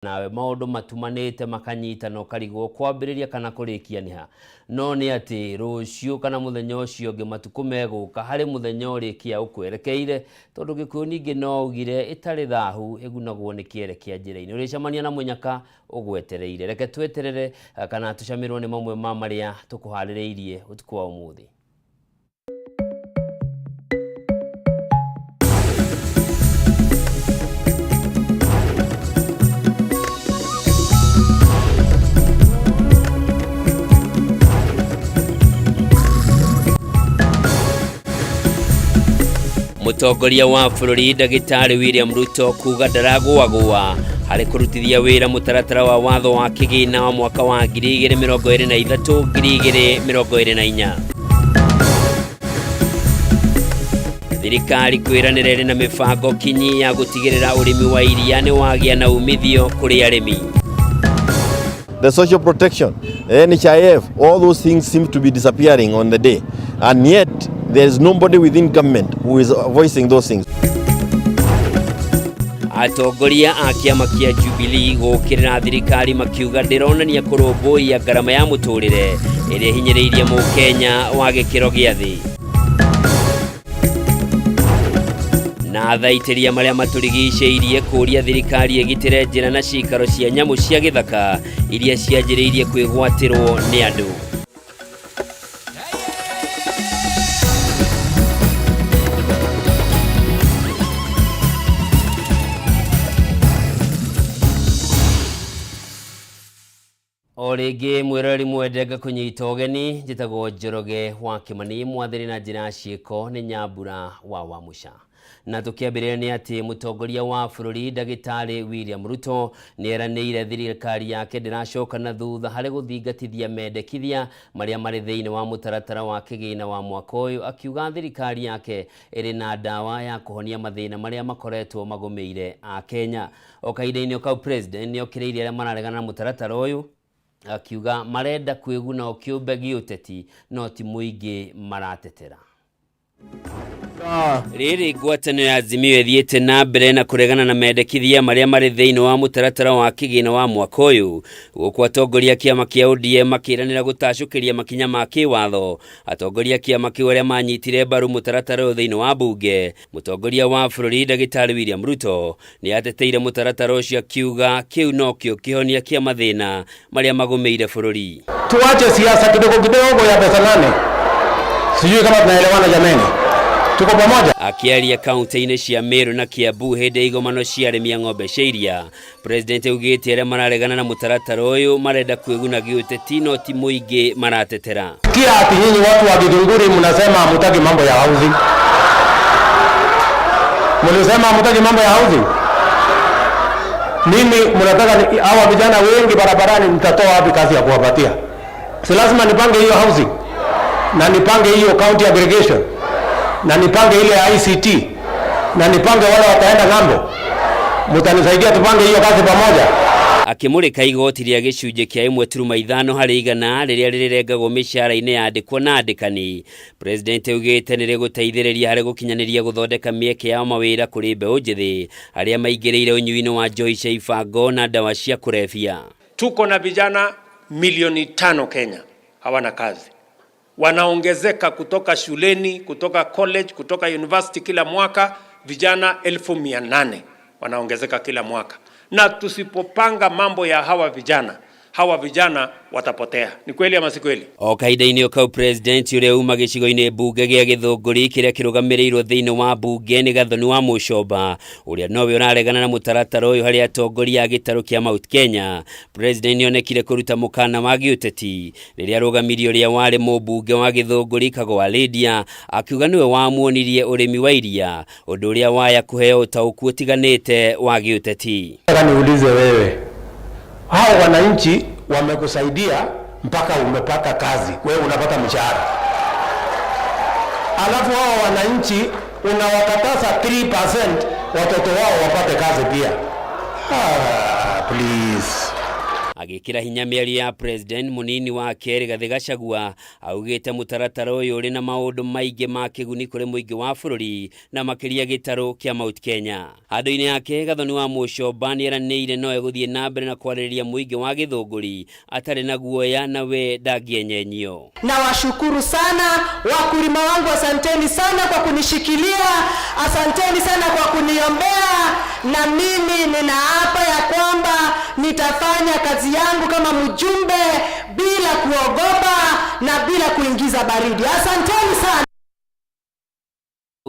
Nawe maũndũ matumanĩte makanyitana ũkarigwo kwambĩrĩria kana kũrĩkia nĩha. No nĩ atĩ rũciũ kana mũthenya ũcio ũngĩ matukũ megũka harĩ mũthenya ũrĩkia ũkwerekeire, tondũ Gĩkũyũ ningĩ no augire ĩtarĩ thahu ĩgunagwo nĩ kĩere kĩa njĩra-inĩ. Ũrĩcemania na mũnyaka ũgwetereire. Reke tweterere kana tũcamĩrwo nĩ mamwe ma marĩa tũkũharĩrĩirie ũtukũ wa ũmũthĩ. Mũtongoria wa bũrũri Ndagĩtarĩ William Ruto kuga ndaragũagũa harĩ kũrutithia wĩra mũtaratara wa watho wa kĩgĩna wa mwaka wa 2023 2024. Thirikari kwĩranĩra ĩrĩ na mĩbango kinyi ya gũtigĩrĩra ũrĩmi wa iria nĩ wagĩa na umithio kũrĩ arĩmi. The social protection, the NHIF, all those things seem to be disappearing on the day. And yet, there is nobody within government who is voicing those things. Atongoria a kĩama kĩa Jubilee gũkĩrĩra thirikari makiuga ndĩronania kũrũmbũiya ngarama ya mũtũrĩre ĩrĩa ĩhinyĩrĩirie mũkenya wa gĩkĩro gĩa thĩ. Na athaitĩria marĩa matũrigicĩirie kũũria thirikari ĩgitĩre njĩra na cikaro cia nyamũ cia gĩthaka iria cianjĩrĩirie kwĩgwatĩrwo nĩ andũ. O rĩngĩ mwĩroreri mwende ngakũnyita ũgeni, njĩtagwo Njoroge wa Kĩmani, mwathĩri na njĩra ya ciĩko nĩ Nyambura wa Wamũca. Na tũkĩambĩrĩria nĩ atĩ mũtongoria wa bũrũri Ndagĩtarĩ William Ruto nĩ eranĩire thirikari yake ndĩracoka na thutha harĩ gũthingatithia mendekithia marĩa marĩ thĩinĩ wa mũtaratara wa kĩgĩna wa mwaka ũyũ, akiuga thirikari yake ĩrĩ na ndawa ya kũhonia mathĩna marĩa makoretwo magũmĩire Akenya. O kahinda-inĩ kau president nĩ okĩrĩirie arĩa mararegana na mũtaratara ũyũ, akiuga marenda kwĩguna o kĩũmbe gĩũteti no ti mũingĩ maratetera. Rĩrĩ ngwatanĩro ya Azimio ĩthiĩte na mbere na kũregana na mendekithia marĩa marĩ thĩinĩ wa mũtaratara wa kĩgĩna wa mwaka ũyũ, gũkũ atongoria kĩama kĩa ODM makĩranĩra gũtacũkĩria makinya ma kĩwatho atongoria kĩama kĩu arĩa manyitire mbaru mũtaratara ũyũ thĩinĩ wa mbunge. Mũtongoria wa bũrũri Ndagĩtarĩ William Ruto nĩ ateteire mũtaratara ũcio akiuga kĩu nokĩo kĩhonia kĩa mathĩna marĩa magũmĩire bũrũri. Tuache siasa kidogo kidogo ya pesa nane. Sijui kama tunaelewana jameni. Tuko pamoja. Akĩaria kaunti-inĩ cia Meru na Kiambu hĩndĩ ya igomano cia arĩmi a ng'ombe cia iria, President augĩte arĩa mararegana na mũtaratara ũyũ marenda kwĩguna gĩũteti no ti mũingĩ maratetera. Kia ati nyinyi watu wa Githunguri mnasema hamutaki mambo ya housing. Mlisema hamutaki mambo ya housing? Mimi mnataka hawa vijana wengi barabarani, mtatoa wapi kazi ya kuwapatia? Si lazima nipange hiyo housing na nipange hiyo county aggregation na nipange ile ICT na nipange wale wataenda ng'ambo. Mtanisaidia tupange hiyo kazi pamoja? Akĩmũrĩka igoti rĩa gĩcunjĩ kĩa 1.5 harĩ igana rĩrĩa rĩrengagwo mĩcara-inĩ ya andĩkwo na andĩkani, President augĩte nĩ rĩgũteithĩrĩria harĩ gũkinyanĩria gũthondeka mĩeke ya mawĩra kũrĩ mbeũ njĩthĩ arĩa maingĩrĩire ũnyui-inĩ wa njohi cia ibango na ndawa cia kũrebia. Tuko na vijana milioni 5 Kenya hawana kazi, wanaongezeka kutoka shuleni, kutoka college, kutoka university kila mwaka, vijana 800,000 wanaongezeka kila mwaka, na tusipopanga mambo ya hawa vijana watapotea. Ni kweli ama si kweli? O kahinda-inĩ kau president ũrĩa uma gĩcigo-inĩ mbunge gĩa Gĩthũngũri kĩrĩa kĩrũgamĩrĩirwo thĩinĩ wa mbunge nĩ Gathoni wa Mũcomba ũrĩa nowe ũraregana na mũtaratara ũyũ harĩ atongoria a gĩtarũ kĩa Mount Kenya. President nĩonekire kũruta mũkana wa gĩũteti rĩrĩa arũgamirie ũrĩa warĩ mũmbunge wa Gĩthũngũri Kago wa Lydia, akiuga nĩwe wamuonirie ũrĩmi wa iria, ũndũ ũrĩa waya kũheo ũtaũku ũtiganĩte wa gĩũteti. Nataka niulize wewe, hao wananchi wamekusaidia mpaka umepata kazi, wewe unapata mshahara, alafu hao wananchi unawakataza 3% watoto wao wapate kazi pia. Ah, please. Agĩkĩra hinya mĩario ya president, mũnini wake Rigathĩ Gachagua augĩte mũtaratara ũyũ ũrĩ na maũndũ maingĩ ma kĩguni kũrĩ mũingĩ wa bũrũri na makĩria gĩtarũ kĩa Mount Kenya. Handũ-inĩ hake, Gathoni wa Mũcomba nĩeranĩire no egũthiĩ na mbere na kwarĩrĩria mũingĩ wa Gĩthũngũri atarĩ na guoya na we ndangĩenyenyio. Nawashukuru sana wakulima wangu, asanteni sana kwa kunishikilia, asanteni sana kwa kuniombea, na mimi ninaapa ya kwamba nitafanya kazi yangu kama mjumbe bila kuogopa na bila kuingiza baridi. Asanteni sana.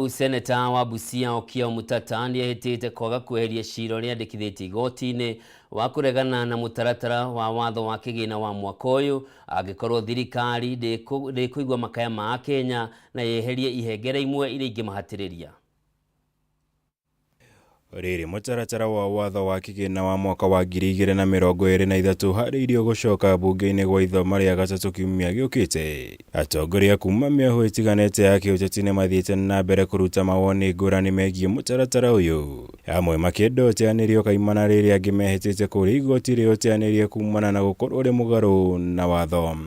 Seneta wa Busia Okiya Omtatah nĩehĩtĩte kwaga kweheria cira ũrĩa andĩkithĩtie igoti-inĩ wa kũregana na mũtaratara wa watho wa kĩgĩna wa mwaka ũyũ angĩkorwo thirikari ndĩkũigua makaya ma Akenya na yeherie ihengere imwe iria ingĩmahatĩrĩria. Rĩrĩ mũtaratara wa watho wa kĩgĩna wa mwaka wa 2023 harĩirio gũcoka mbunge-inĩ gwa ithoma rĩa gatatũ kiumia gĩũkĩte. Atongoria kuma mĩahũ ĩtiganĩte ya kĩũteti nĩmathiĩte na mbere kũruta mawoni ngũrani megiĩ mũtaratara ũyũ, amwe makĩenda ũteanĩrio kaimana rĩrĩa angĩ mehĩtĩte kũrĩa igoti rĩũteanĩrie kumana na gũkorwo ũrĩ mũgarũ na watho.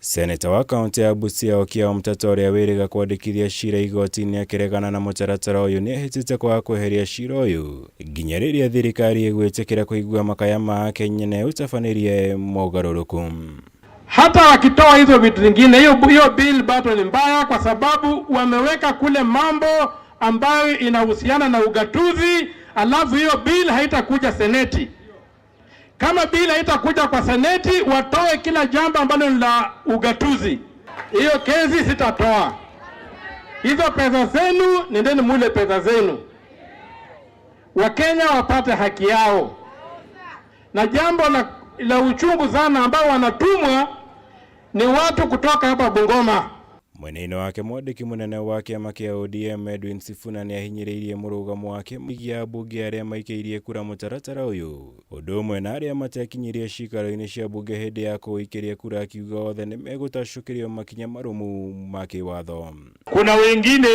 Seneta wa kaunti ya Busia Okiya Omtatah ũrĩa wĩrĩga kwandĩkithia cira igoti-inĩ akĩregana na mũtaratara ũyũ nĩehĩtĩte kwaga kweheria cira ũyũ nginya rĩrĩa thirikari ĩgwĩtĩkĩra kũigua makaya ma Akenya na ĩũtabanĩrie mogarũrũku. Hata wakitoa hizo vitu vingine, hiyo bill bado ni mbaya, kwa sababu wameweka kule mambo ambayo inahusiana na ugatuzi, alafu hiyo bill haitakuja seneti. Kama bill haitakuja kwa seneti, watoe kila jambo ambalo ni la ugatuzi. Hiyo kesi sitatoa. Hizo pesa zenu, nendeni mule pesa zenu. Wakenya wapate haki yao. Na jambo la uchungu sana ambao wanatumwa ni watu kutoka hapa Bungoma. Mwena-inĩ wake, mwandĩki mũnene wa kĩama kĩa ODM Edwin Sifuna nĩahinyĩrĩirie mũrũgamo wake wĩgiĩ ambunge arĩa maikĩirie kura mũtaratara ũyũ, ũndũ ũmwe na arĩa matekinyirie ciikaro-inĩ cia mbunge hĩndĩ ya kũũikĩria kura, akiuga othe nĩmegũtacũkĩrio makinya marũmu ma kĩwatho. Kuna wengine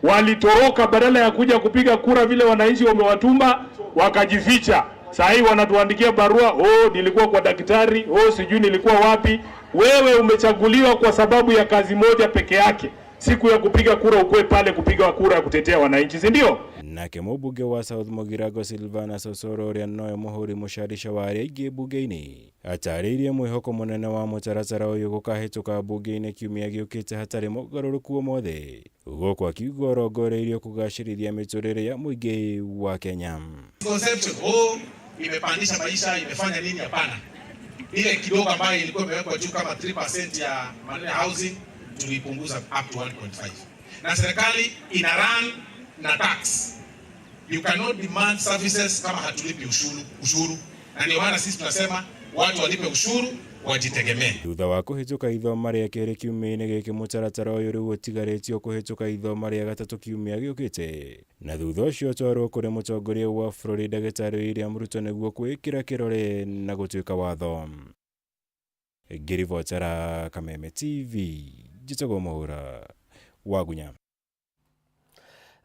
walitoroka badala ya kuja kupiga kura vile wananchi wamewatuma, wakajificha. Saa hii wanatuandikia barua, oh, nilikuwa kwa daktari, oh, sijui nilikuwa wapi. Wewe umechaguliwa kwa sababu ya kazi moja peke yake, siku ya kupiga kura ukue pale kupiga kura ya kutetea wananchi, si ndio? Nake mũmbunge wa South Mugirango Silvana Osoro ũrĩa nowe mũhũri mũcarica wa arĩa aingĩ mbunge-inĩ atarĩirie mwĩhoko mũnene wa mũtaratara ũyũ gũkahĩtũka mbunge-inĩ kiumia gĩũkĩte hatarĩ mogarũrũku o mothe, gũkũ akiuga ũrongoreirio kũgacĩrithia mĩtũrĩre ya mũingĩ wa Kenya. Conception, oh, imepandisha maisha, imefanya nini? Hapana. Ile kidogo ambayo ilikuwa imewekwa juu kama 3% ya maneno ya housing tulipunguza up to 1.5. Na serikali ina run na tax. You cannot demand services kama hatulipi ushuru. Na ndio maana sisi tunasema watu walipe ushuru wajitegemee. Thutha wa kũhĩtũka ithoma rĩa kerĩ kiumia-inĩ gĩkĩ, mũtaratara ũyũ rĩu ũtigarĩtio kũhĩtũka ithoma rĩa gatatũ kiumia gĩũkĩte, na thutha ũcio ũtwarwo kũrĩ mũtongoria wa bũrũri ndagĩtarĩ William Ruto nĩguo kwĩkĩra kĩrore na gũtuĩka watho. Ngĩribotera Kameme TV, njĩtagwo Mũhũra Wagunya.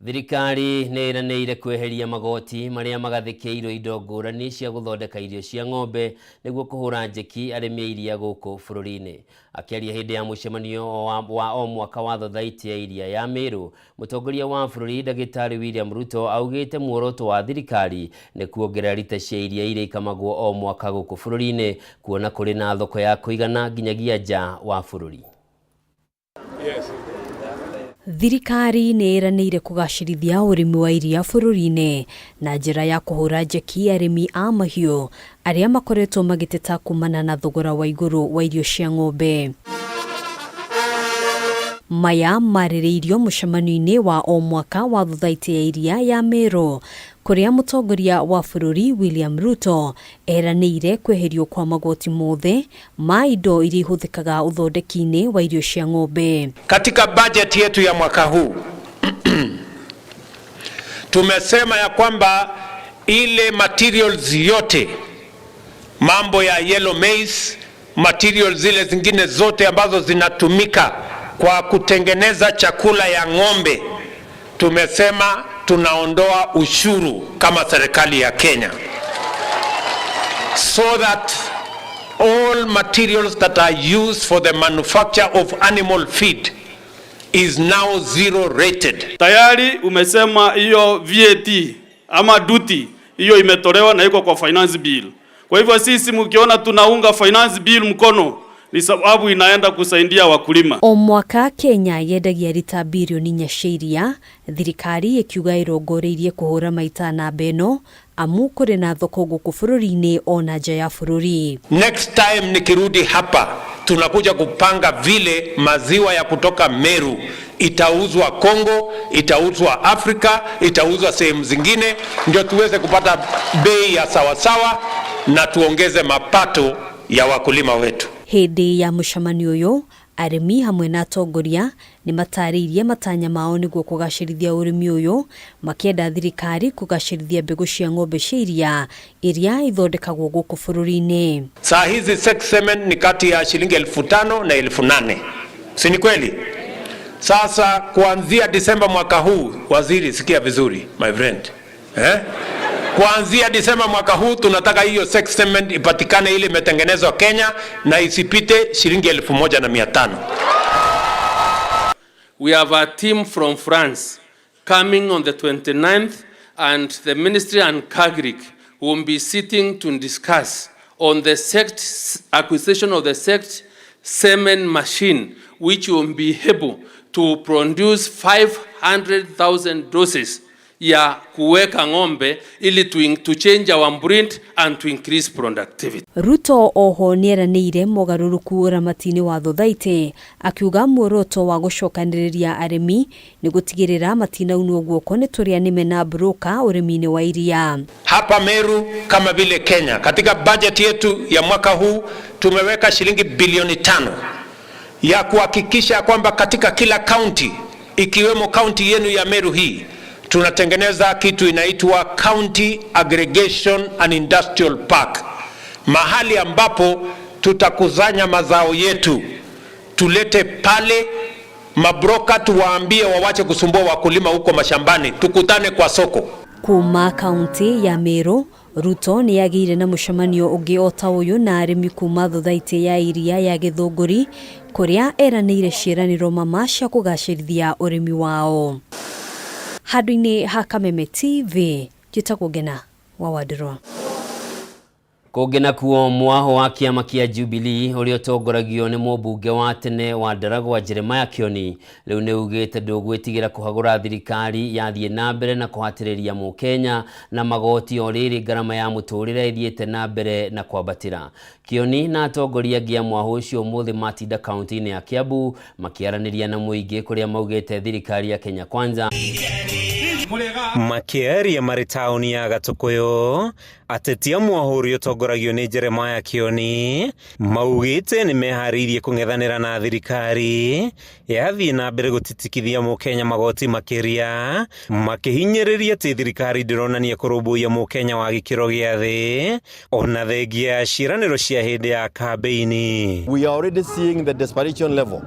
Thirikari nĩ ĩranĩire kweheria magoti marĩa magathĩkĩirwo indo ngũrani cia gũthondeka irio cia ng'ombe nĩguo kũhũra njeki arĩmi a iria gũkũ bũrũri-inĩ. Akĩaria hĩndĩ ya mũcemanio wa o mwaka wa thothaitĩ ya iria ya Meru, mũtongoria wa bũrũri ndagĩtarĩ William Ruto augĩte muoroto wa thirikari nĩ kuongerera rita cia iria iria ikamagwo o mwaka gũkũ bũrũri-inĩ, kuona kũrĩ na thoko ya kũigana nginyagia nja wa bũrũri. Thirikari nĩ ĩranĩire kũgacĩrithia ũrĩmi wa iria bũrũri-inĩ na njĩra ya kũhũra njeki arĩmi a mahiũ arĩa makoretwo magĩteta kumana na thogora wa igũrũ wa irio cia ng'ombe. Maya marĩrĩirio mũcemanio-inĩ wa o mwaka wa thothaitĩ ya iria ya Meru, kũrĩa mũtongoria wa bũrũri William Ruto eranĩire kweherio kwa magoti mothe ma indo iria ihũthĩkaga ũthondeki-inĩ wa irio cia ng'ombe. Katika bajeti yetu ya mwaka huu tumesema ya kwamba ile materials yote, mambo ya yellow maize, materials zile zingine zote ambazo zinatumika kwa kutengeneza chakula ya ng'ombe, tumesema tunaondoa ushuru kama serikali ya Kenya. So that all materials that are used for the manufacture of animal feed is now zero rated. Tayari umesema hiyo VAT ama duty hiyo imetolewa na iko kwa finance bill. Kwa hivyo sisi mkiona tunaunga finance bill mkono ni sababu inaenda kusaidia wakulima. O mwaka Kenya yendagia rita birioni 4 cia iria, thirikari ĩkiuga ĩrongoreirie kũhũra maita namba ĩno amu kũrĩ na thoko gũkũ bũrũri-inĩ ona nja ya bũrũri. Next time nikirudi hapa tunakuja kupanga vile maziwa ya kutoka Meru itauzwa Kongo, itauzwa Afrika, itauzwa sehemu zingine, ndio tuweze kupata bei ya sawasawa na tuongeze mapato ya wakulima wetu. Hĩndĩ ya mũcemanio ũyũ arĩmi hamwe na atongoria nĩ matarĩirie matanya mao nĩguo kũgacĩrithia ũrĩmi ũyũ, makĩenda thirikari kũgacĩrithia mbegũ cia ng'ombe cia iria iria ithondekagwo gũkũ bũrũri-inĩ. Saa hizi sex semen ni kati ya shilingi 5,000 na 8,000, si ni kweli? Sasa kuanzia Disemba mwaka huu, waziri, sikia vizuri my friend, eh? Kuanzia Disemba mwaka huu tunataka hiyo sex semen ipatikane ile imetengenezwa Kenya na isipite shilingi 1,500. We have a team from France coming on the 29th, and the ministry and KAGRC will be sitting to discuss on the sect acquisition of the sect semen machine, which will be able to produce 500,000 doses ya kuweka ng'ombe ili to change our breed and to increase productivity. Ruto oho nĩeranĩire mogarũrũku ũramati-inĩ wa thothaitĩ, akiuga muoroto wa gũcokanĩrĩria arĩmi nĩ gũtigĩrĩra matinaunwo guoko nĩ tũrĩa nĩme na broka ũrĩmi-inĩ wa iria. Hapa Meru kama vile Kenya, katika budget yetu ya mwaka huu tumeweka shilingi bilioni 5 ya kuhakikisha kwamba katika kila kaunti ikiwemo kaunti yenu ya Meru hii tunatengeneza kitu inaitwa County Aggregation and Industrial Park, mahali ambapo tutakusanya mazao yetu tulete pale, mabroka tuwaambie wawache kusumbua wakulima huko mashambani, tukutane kwa soko. Kuma kaunti ya Meru, Ruto nĩ agĩire na mũcemanio ũngĩ o ta ũyũ na arĩmi kuma thothaitĩ ya iria ya Gĩthũngũri kũrĩa eranĩire ciĩranĩro mama cia kũgacĩrithia ũrĩmi wao. Handũ-inĩ ha Kameme TV, njĩtagwo Ngena wa Wandirwa. Kũngĩ nakuo mwaho wa kĩama kĩa Jubilee ũrĩa ũtongoragio nĩ mũmbunge wa tene wa Ndaragwa Jeremiah Kioni rĩu nĩ ugĩte ndũgwĩtigĩra kũhagũra thirikari yathiĩ na mbere na kũhatĩrĩria mũkenya na magoti o rĩrĩ ngarama ya mũtũrĩre ĩthiĩte na mbere na kwambatĩra. Kioni na atongoria angĩ a mwaho ũcio ũmũthĩ matinda kaunti-inĩ ya Kiambu makĩaranĩria na mũingĩ kũrĩa maugĩte thirikari ya Kenya Kwanza. Makĩaria marĩ taũni ya Gatukuyu, ateti a mwaho ũrĩa ũtongoragio nĩ Jeremiah Kioni maugĩte nĩ meharĩirie kũng'ethanĩra na thirikari yathiĩ na mbere gũtitikithia mũkenya magoti makĩria, makĩhinyĩrĩria atĩ thirikari ndĩronania kũrũmbũiya mũkenya wa gĩkĩro gĩa thĩ ona thengia ya ciĩranĩro cia hĩndĩ ya kambĩini. We are already seeing the desperation level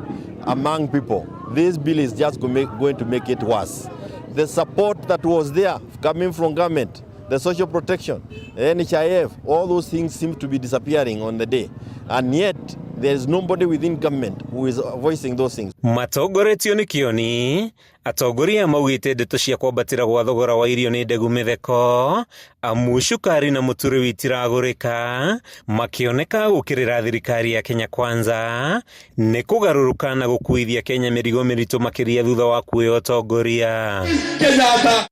among people. This bill is just going to make it worse. The support that was there coming from government, the social protection, the NHIF, all those things seem to be disappearing on the day. And yet, there is nobody within government who is voicing those things. Matongoretio nĩ Kioni, atongoria maugĩte ndeto cia kwambatĩra gwa thogora wa irio nĩ ndegu mĩtheko, amu cukari na mũtu rĩu itiragũrĩka, makĩoneka gũkĩrĩra thirikari ya Kenya Kwanza nĩ kũgarũrũka na gũkuithia Kenya mĩrigo mĩritũ makĩria thutha wa kuoya ũtongoria.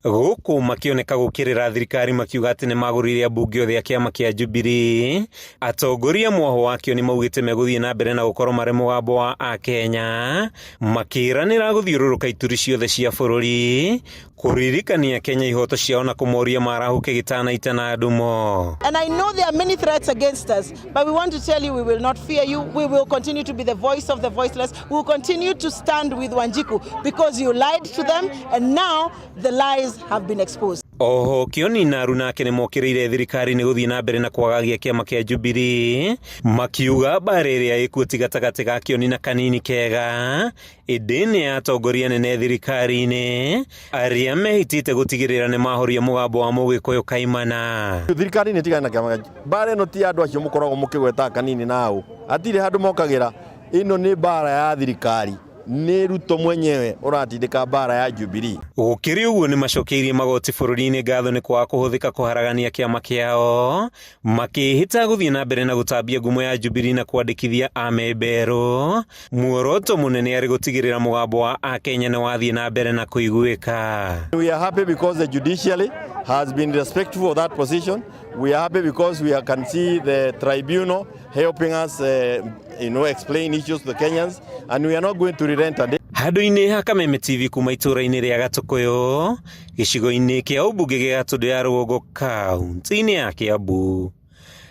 Gũkũ makĩoneka gũkĩrĩra thirikari makiuga atĩ nĩ magũrire ambunge othe a kĩama kĩa Jubilee. Atongoria mwaho wa Kioni maugĩte megũthiĩ na mbere na gũkorwo marĩ mũgambo wa akenya, makĩranĩra gũthiũrũrũka ituri ciothe cia bũrũri kũririkania Kenya ihoto ciao na kũmoria marahũke gĩtanaita na ndumo. And I know there are many threats against us, but we want to tell you we will not fear you. We will continue to be the voice of the voiceless. We will continue to stand with Wanjiku because you lied to them and now the lies have been exposed. Oho Kioni na Aruna ake nĩmokĩrĩire thirikari nĩ gũthiĩ na mbere na kwagagia kĩama kĩa Jubilee, makiuga mbara ĩrĩa ĩkuo ti gatagatĩ ga Kioni na Kanini Kega, ĩndĩ nĩ ya atongoria anene thirikari-inĩ arĩa mehĩtĩte gũtigĩrĩra nĩ mahoria mũgambo wa Mũgĩkũyũ kaimana. Thirikari nĩ tigane na kĩama kĩa mbara ĩno ti andũ acio mũkoragwo mũkĩgweta Kanini na au hatirĩ handũ mokagĩra. Ĩno nĩ mbara ya thirikari, nĩ Ruto mwenyewe ũratindĩka mbara ya Jubilee. Gũkĩrĩ ũguo nĩ macokeirie magoti bũrũri-inĩ ngatho nĩ kwaga kũhũthĩka kũharagania kĩama kĩao, makĩhĩta gũthiĩ na mbere na gũtambia ngumo ya Jubilee na kwandĩkithia amemba erũ. Muoroto mũnene arĩ gũtigĩrĩra mũgambo wa Akenya nĩ wathiĩ na mbere na kũiguĩka. We are happy because the judiciary has been respectful of that position. We are happy because we can see the tribunal helping us explain issues to the Kenyans, and we are not going to relent. And Handũ-inĩ ha Kameme TV kuma itũũra-inĩ rĩa Gatũkũyũ, gĩcigo-inĩ kĩa ũmbunge gĩa Gatũndũ ya Rũgongo, kaunti-inĩ ya Kiambu,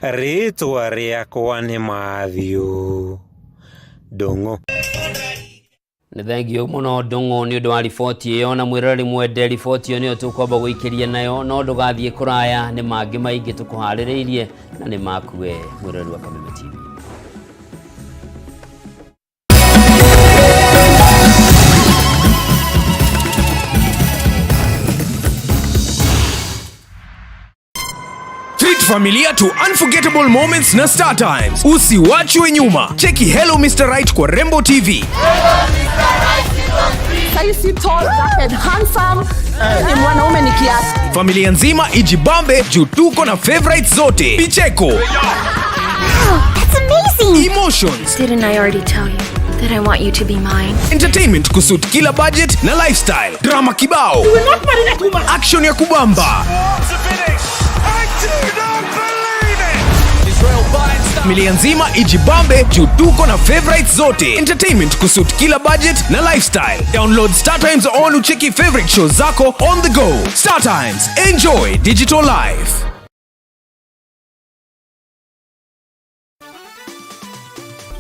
rĩtwa rĩakwa nĩ Matthew Ndung'u. Nĩ thengio mũno Ndung'u nĩ ũndũ wa riboti ĩyo, na mwĩroreri mwende riboti ĩyo nĩyo tũkwamba gũikĩria nayo, no ndũgathiĩ kũraya, nĩ mangĩ maingĩ tũkũharĩrĩirie na nĩ makue mwĩroreri wa Kameme TV. Treat familia to unforgettable moments na Star Times. Usiwachwe nyuma. Cheki Hello Mr. Right kwa Rembo TV. Saisi tall, dark and handsome. Ni mwanaume ni kiasi. Familia nzima ijibambe juu tuko na favorites zote. Picheko. Wow, that's amazing. Emotions. Didn't I already tell you that I want you to be mine? Entertainment kusuit kila budget na lifestyle. Drama kibao. You will not marry that woman. Action ya kubamba. Familia nzima ijibambe juu tuko na favorites zote. Entertainment kusuit kila budget na lifestyle. Download Star Times on ucheki favorite shows zako on the go. Star Times, enjoy digital life.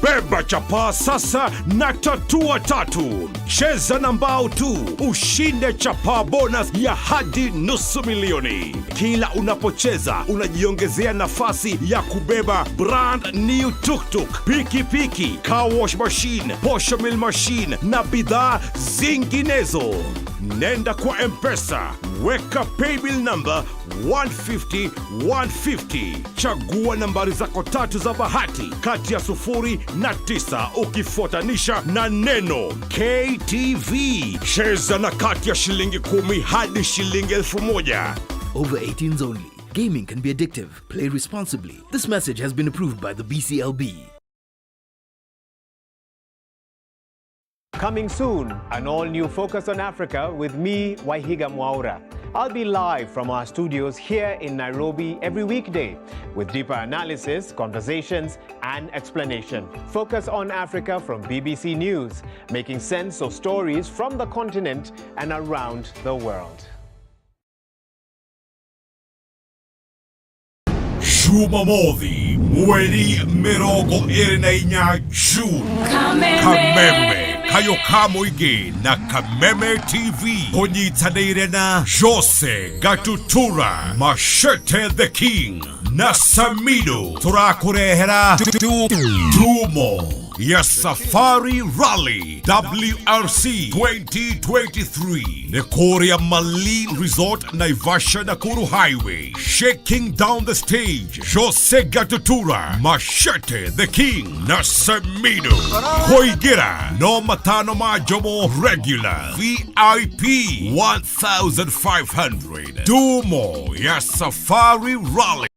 Beba chapaa sasa na tatua tatu. Cheza na mbao tu ushinde chapaa bonus ya hadi nusu milioni. Kila unapocheza unajiongezea nafasi ya kubeba brand new tuktuk, pikipiki, car wash machine, posho mill machine na bidhaa zinginezo. Nenda kwa M-Pesa, weka paybill number 150 150. Chagua nambari zako tatu za bahati kati ya 0 na 9 ukifuatanisha na neno KTV. Cheza na kati ya shilingi 10 hadi shilingi 1000. Over 18s only. Gaming can be addictive. Play responsibly. This message has been approved by the BCLB. Coming soon, an all-new Focus on Africa with me, Waihiga Mwaura. I'll be live from our studios here in Nairobi every weekday with deeper analysis, conversations, and explanation. Focus on Africa from BBC News, making sense of stories from the continent and around the world. Jumamothi mweri 24 June, Kameme Kayo ka Mũingĩ na Kameme TV kũnyitanĩire na Jose Gatutura, Machete the King na Samido, tũrakũrehera Tumo ya Safari Rally WRC 2023 nĩ kũrĩa Malin Resort, Naivasha, Nakuru Highway. Shaking down the stage, Jose Gatutura, Machete the King na Samido. Kũingĩra no matano ma Jomo, regular VIP 1500. Dumo ya Safari Rally.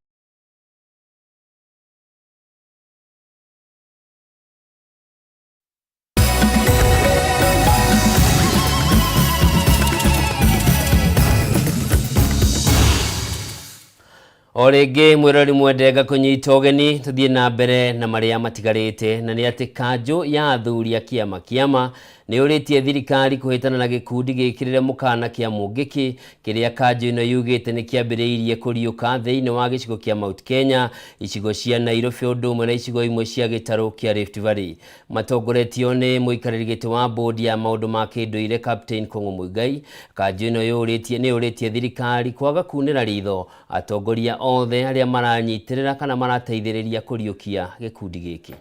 O rĩngĩ mwĩrori mwende ngakũnyita ũgeni tũthiĩ na mbere na marĩa matigarĩte, na nĩ atĩ kanjũ ya athuri a kĩama kĩama nĩ ũrĩtie thirikari kũhĩtana na gĩkundi gĩkĩrĩre mũkana kĩa Mũngĩkĩ kĩrĩa kanjũ ĩno yugĩte nĩ kĩambĩrĩirie kũriũka thĩinĩ wa gĩcigo kĩa Mount Kenya, icigo cia Nairobi ũndũ ũmwe na icigo imwe cia gĩtarũ kĩa Rift Valley. Matongoretio nĩ mũikarĩri gĩtĩ wa bodi ya maũndũ ma kĩndũire Captain Kũng'ũ Muigai, kanjũ ĩno yũrĩtie nĩ yũrĩtie thirikari kwaga kunĩra ritho atongoria othe arĩa maranyitĩrĩra kana marateithĩrĩria kũriũkia gĩkundi gĩkĩ.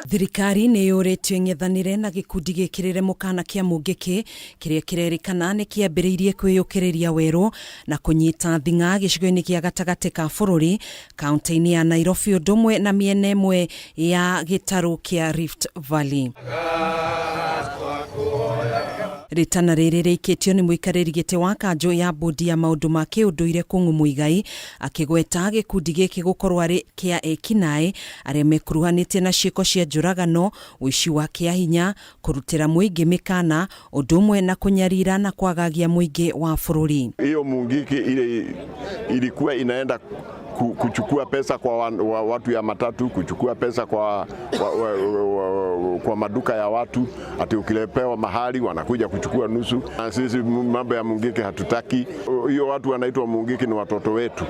Thirikari nĩ yũrĩtio ĩng'ethanĩre na gĩkundi gĩkĩrĩre mũkana kĩa Mũngĩkĩ kĩrĩa kĩrerĩkana nĩ kĩambĩrĩirie kwĩyũkĩrĩria werũ na kũnyita thing'a gĩcigo-inĩ gĩa gatagatĩ ka bũrũri, kaunti-inĩ ya Nairobi ũndũ ũmwe na mĩena ĩmwe ya gĩtarũ kĩa Rift Valley. Rĩtana rĩrĩ rĩikĩtio nĩ mũikarĩri gĩtĩ wa kanjũ ya bodi ya maũndũ ma kĩũndũire Kũng'ũ Muigai, akĩgweta gĩkundi gĩkĩ gũkorwo arĩ kĩa ekinaĩ arĩa mekuruhanĩtie na ciĩko cia njũragano, ũici wa kĩahinya, kũrutĩra mũingĩ mĩkana, ũndũ ũmwe na kũnyarira na kwagagia mũingĩ wa bũrũri. Hiyo Mungiki ile ilikuwa inaenda kuchukua pesa kwa watu ya matatu, kuchukua pesa kwa maduka ya watu, ati ukilepewa mahali wanakuja kuchukua nusu. Na sisi mambo ya Mungiki hatutaki. Hiyo watu wanaitwa Mungiki ni watoto wetu,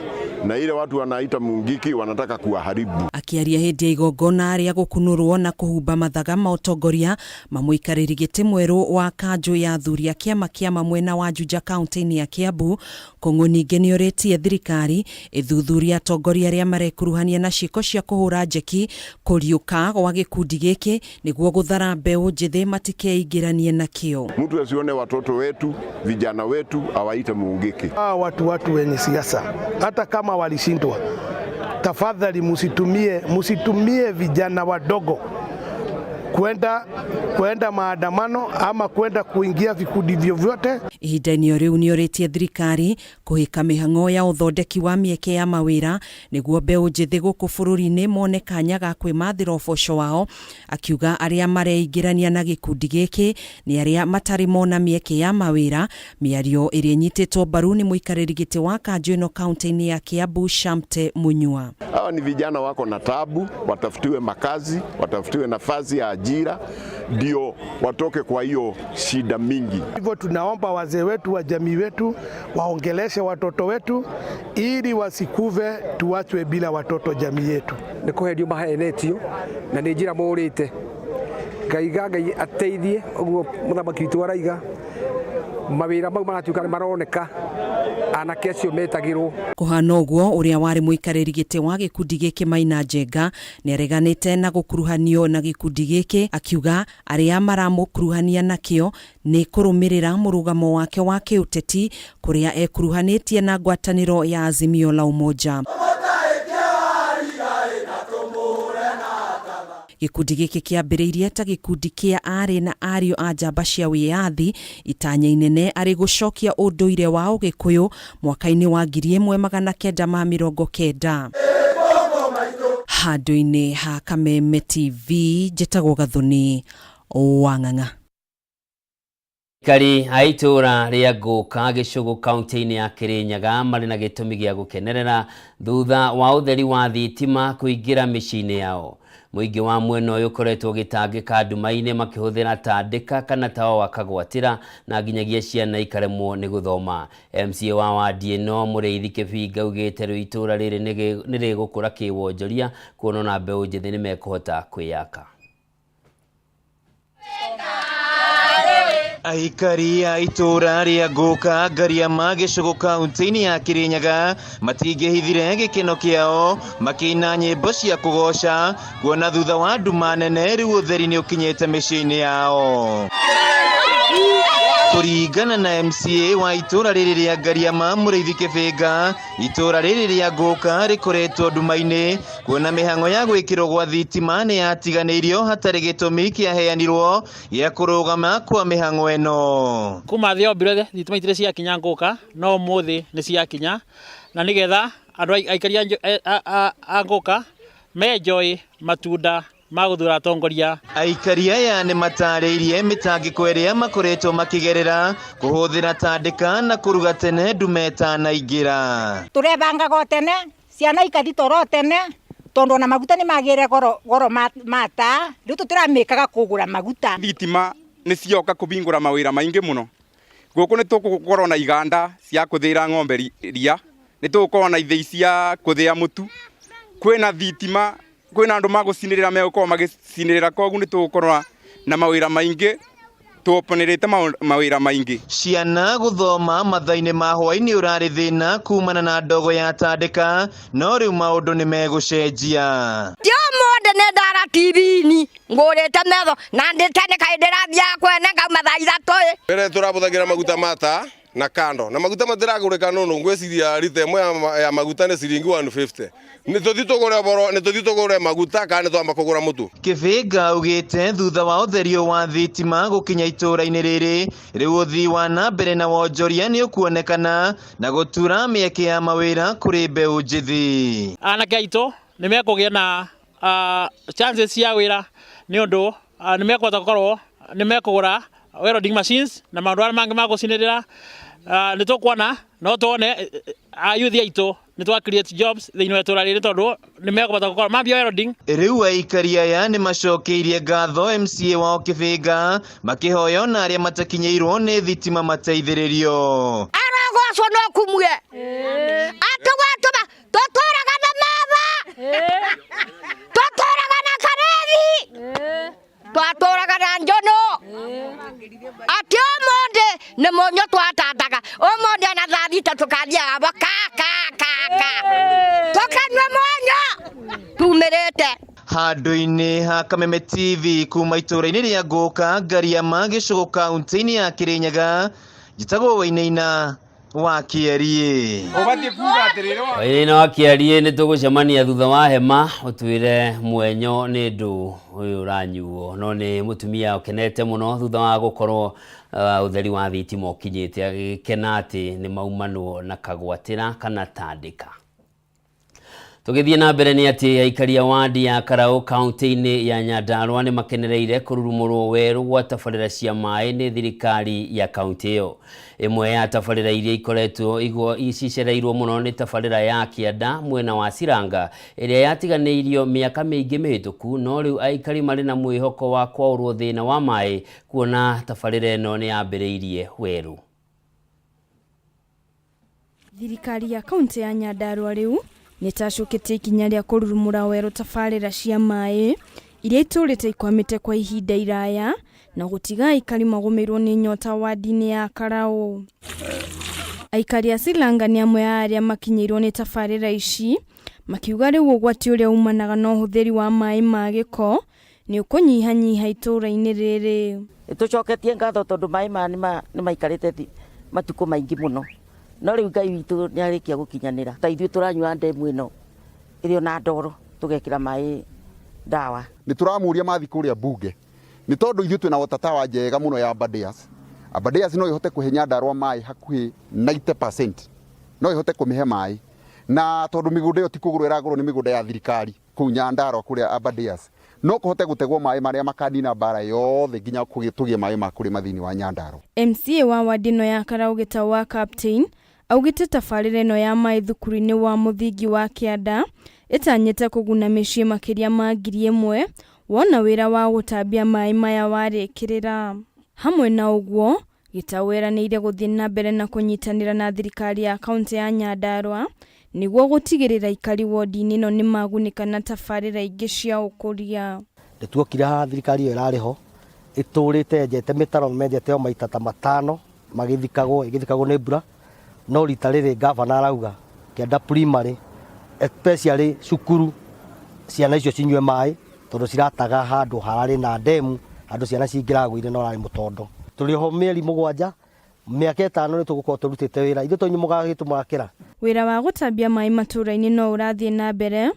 na ile watu wanaita Mungiki wanataka kuwaharibu. Akĩaria hĩndĩ ya igongona rĩa gũkunũrwo na kũhumba mathaga ma ũtongoria ma mũikarĩri gĩtĩ mwerũ wa kanjũ ya athuri a kĩama kĩama mwena wa Juja kaunti-inĩ ya Kiambu, Kũng'ũ ningĩ nĩorĩtie thirikari ĩthuthurie atongoria arĩa marekuruhania na ciĩko cia kũhũra njeki kũriũka gwa gĩkundi gĩkĩ nĩguo gũthara mbeũ njĩthĩ matikeingĩranie nakĩo. Mtu asione watoto wetu, vijana wetu awaite Mungiki. Hawa watu wenye siasa hata kama walishindwa, tafadhali musitumie vijana wadogo kwenda maandamano ama kwenda kuingia vikundi vyovyote. Ihinda-inĩ o rĩu nĩorĩtie thirikari kũhĩka mĩhang'o ya ũthondeki wa mĩeke ya mawĩra nĩguo mbeũ njĩthĩ gũkũ bũrũri-inĩ mone kanya ga kwĩmathĩra ũboco wao, akiuga arĩa mareingĩrania na gĩkundi gĩkĩ nĩ arĩa matarĩ mona mĩeke ya mawĩra, mĩario ĩrĩa ĩnyitĩtwo mbaru nĩ mũikarĩri gĩtĩ wa kanjũ ĩno kaunti-inĩ ya Kiambu Shamte Munyua. Hawa ni vijana wako na tabu, watafutiwe makazi, watafutiwe nafasi ya ajira ndio watoke kwa hiyo shida mingi. Hivyo tunaomba wazee wetu wa jamii wetu waongeleshe watoto wetu ili wasikuve tuachwe bila watoto jamii yetu. Nĩ kũherio mahenetio na nĩ njĩra mũrĩte. Ngaiga Ngai ateithie ũguo mũthamaki witũ araiga mawĩra mau maratuĩka nĩ maroneka anake acio metagĩrwo. Kũhana ũguo ũrĩa warĩ mũikarĩri gĩtĩ wa gĩkundi gĩkĩ Maina Njenga nĩareganĩte na gũkuruhanio na gĩkundi gĩkĩ, akiuga arĩa maramũkuruhania nakĩo nĩ kũrũmĩrĩra mũrũgamo wake wa kĩũteti kũrĩa ekuruhanĩtie na ngwatanĩro ya Azimio la Umoja. Gĩkundi gĩkĩ kĩambĩrĩirie ta gĩkundi kĩa aarĩ na ariũ a njamba cia wĩyathi, itanya inene arĩ gũcokia ũndũire wa Ũgĩkũyũ mwaka-inĩ wa 1990. Handũ-inĩ ha Kameme TV, njĩtagwo Gathoni wa Ng'ang'a. Aikari a itũũra rĩa Ngũka Gĩcũgũ kaunti-inĩ ya Kĩrĩnyaga marĩ na gĩtũmi gĩa gũkenerera thutha wa ũtheri wa thitima kũingĩra mĩciĩ-inĩ yao. Mũingĩ wa mwena ũyũ ũkoretwo ũgĩtangĩka nduma-inĩ makĩhũthĩra tandĩka kana tawa wa kagwatĩra na nginyagia ciana ikaremwo nĩ gũthoma. MCA wa wadi ĩno Mũrĩithi Kĩbinga augĩte rĩu itũũra rĩrĩ nĩ rĩgũkũra kĩwonjoria kuona ona mbeũ njĩthĩ nĩmekũhota kwĩyaka. Aikari a itũũra rĩa Ngũka Ngariama Gĩcũgũ kaunti-inĩ ya Kĩrĩnyaga matingĩhithire gĩkeno kĩao makĩina nyĩmbo cia kũgoca kuona thutha wa nduma nene rĩu ũtheri nĩ ũkinyĩte mĩciĩ-inĩ yao. Kũringana na MCA wa itũũra rĩrĩ rĩa Ngariama Mũrĩithi Kĩbĩnga, itũũra rĩrĩ rĩa Ngũka rĩkoretwo nduma-inĩ kuona mĩhang'o ya gwĩkĩrwo gwa thitima nĩ yatiganĩirio hatarĩ gĩtũmi kĩaheanirwo gĩa kũrũgama kwa mĩhang'o ĩno. Kuma thĩ yombirwo thitima itirĩ ciakinya Ngũka, no ũmũthĩ nĩ ciakinya, na nĩgetha andũ aikari a Ngũka menjoy matunda Ma gũthura atongoria. Aikari aya nĩ matarĩirie mĩtangĩko ĩrĩa makoretwo makĩgerera kũhũthĩra tandĩka na kũruga tene ndume ĩtanaingĩra. Tũrebangaga o tene, ciana ikathi toro o tene, tondu ona maguta nĩ magĩre goro goro mata rĩu tũtiramĩkaga kũgũra maguta. Thitima nĩ cioka kũbingũra mawĩra maingĩ mũno gũkũ. Nĩ tũgũkorwo na iganda cia kũthĩĩra ng'ombe ria, nĩ tũgũkorwo na ithĩi cia kũthĩa mũtu, kwĩna thitima, kwĩna andũ magũcinĩrĩra, megũkorwo magĩcinĩrĩra, koguo nĩ tũgũkorwo na mawĩra maingĩ, tũoponĩrĩte mawĩra maingĩ. Ciana gũthoma mathaa-inĩ ma hwaĩ-inĩ ũrarĩ thĩna kumana na ndogo ya tandĩka, no rĩu maũndũ nĩ megũcenjia. Ti ũmũthĩ nĩ ndara TV-inĩ ngũrĩte metho na ndĩ tene kaĩ ndĩrathiaga kwene ngauma thaa 3 ĩ. Mbere tũrabũthagĩra maguta mata na kando na maguta matiragũrĩka nũnũ, ngwĩciria rita ĩmwe ya maguta nĩ ciringi 150. Nĩ tũthi tũgũre boro, nĩ tũthi tũgũre maguta kana nĩ twamba kũgũra mũtu? Kĩbĩnga augĩte thutha wa ũtherio wa thitima gũkinya itũũra-inĩ rĩrĩ, rĩu ũthii wa na mbere na wonjoria nĩ ũkuonekana na gũtura mĩeke ya mawĩra kũrĩ mbeũ njĩthĩ. Anake aitũ nĩ mekũgĩa na chances cia wĩra nĩ ũndũ nĩ mekũhota gũkorwo nĩ mekũgũra welding machines na maũndũ arĩa mangĩ ma gũcinĩrĩra. Nĩ tũkuona no tuone ayuthi aitũ nĩ twa create jobs thĩinĩ wa itũũra rĩrĩ tondũ nĩ mekũhota gũkorwo mambia welding. Rĩu aikari aya nĩ macokeirie ngatho MCA wao Kĩbĩnga, makĩhoya ona arĩa matakinyĩirwo nĩ thitima mateithĩrĩrio. Arogocwo no kumue atũgatũma tũtũraga na metha, tũtũraga na karĩthi, twatũraga na njono, atĩ ũmũthĩ nĩ mũnyũ twatandaga, ũmũthĩ ona thaa 6 tũkathiaga bo ka ka ka ka tũkanyua mũnyũ tumĩrĩte. Handũ-inĩ ha Kameme TV kuma itũũra-inĩ rĩa Ngũka, Ngariama, Gĩcũgũ, kaunti-inĩ ya Kĩrĩnyaga, njĩtagwo Wainaina wa Kĩeriĩ. Wainaina wa Kĩariĩ, nĩ tũgũcemania thutha wa hema ũtwĩre mwenyo nĩ ndũ ũyũ ũranyuo. No nĩ mũtumia ũkenete mũno thutha wa gũkorwo ũtheri wa thitima ũkinyĩte, agĩkena atĩ nĩ maumanwo na kagwatĩra kana tandĩka. Tũgĩthiĩ na mbere nĩ atĩ aikari a wandi ya Karaũ kaunti-inĩ ya Nyandarua nĩ makenereire kũrurumũrwo werũ gwa tabarĩra cia maĩ nĩ thirikari ya kaunti ĩyo. Ĩmwe ya tabarĩra iria ikoretwo cicereirwo mũno nĩ tabarĩra ya Kĩanda mwena wa Ciranga ĩrĩa yatiganĩirio mĩaka mĩingĩ mĩhĩtũku, no rĩu aikari marĩ na mwĩhoko wa kwaũrwo thĩna wa maĩ kuona tabarĩra ĩno nĩ yambĩrĩirie werũ. Thirikari ya kaunti ya Nyandarua rĩu nĩ ĩtacũkĩtie ikinya rĩa kũrurumũra werũ tabarĩra cia maĩ iria itũrĩte ikwamĩte kwa ihinda iraya na gũtiga aikari magũmĩirwo nĩ nyota wandi-inĩ ya Karaũ. Aikari a Silanga nĩ amwe a arĩa makinyĩirwo nĩ tabarĩra ici, makiuga rĩu ũgwati ũrĩa umanaga na ũhũthĩri wa maĩ ma gĩko nĩ ũkũnyihanyiha itũũra-inĩ rĩrĩ. Tũcoketie ngatho tondũ maĩ maya nĩ maikarĩte matukũ maingĩ mũno, no rĩu Ngai witũ nĩ arĩkia gũkinyanĩra. Ta ithuĩ tũranyua ndemu ĩno ĩrĩ ona ndoro, tũgekĩra maĩ ndawa. Nĩ tũramũria mathi kũrĩa bunge, nĩ tondũ ithuĩ twĩna water tower njega mũno ya Aberdares. Aberdares no ĩhote kũhe Nyandarua maĩ hakuhĩ 90%, no ĩhote kũmĩhe maĩ, na tondũ mĩgũnda ĩyo ti kũgũrwo ĩragũrwo, nĩ mĩgũnda ya thirikari kũu Nyandarua kũrĩa Aberdares, no kũhote gũtegwo maĩ marĩa makanina mbara yothe nginya tũgĩe maĩ ma kũrĩma thĩinĩ wa Nyandarua. MCA wa wandi ĩno ya Karaũ Gĩtaũ wa Captain augĩte tabarĩra ĩno ya maĩ thukuru-inĩ wa mũthingi wa Kĩanda ĩtanyĩte kũguna mĩciĩ makĩria ma 1000 wona wĩra wa gũtambia maĩ maya warĩkĩrĩra. Hamwe na ũguo, Gĩtaũ eranĩire gũthiĩ na mbere na kũnyitanĩra na thirikari ya kaunti ya Nyandarua nĩguo gũtigĩrĩra aikari wodi-inĩ ĩno nĩ magunĩka na tabarĩra ingĩ cia ũkũria. Nĩ tuokire haha thirikari ĩyo ĩrarĩ ho ĩtũrĩte yenjete mĩtaro, menjete o maita ta matano magĩthikagwo, ĩgĩthikagwo nĩ mbura, no rita rĩrĩ gavana arauga Kĩanda Primary, especially cukuru, ciana icio cinyue maĩ tondũ cirataga handũ hararĩ na ndemu, handũ ciana cingĩragũire no hararĩ mũtondo. Tũrĩ oho mĩeri 7, mĩaka 5 nĩ tũgũkorwo tũrutĩte wĩra ithuĩ tũnyuĩ mũgagĩtũmakĩra. Wĩra wa gũtambia maĩ matũũra-inĩ no ũrathiĩ na mbere,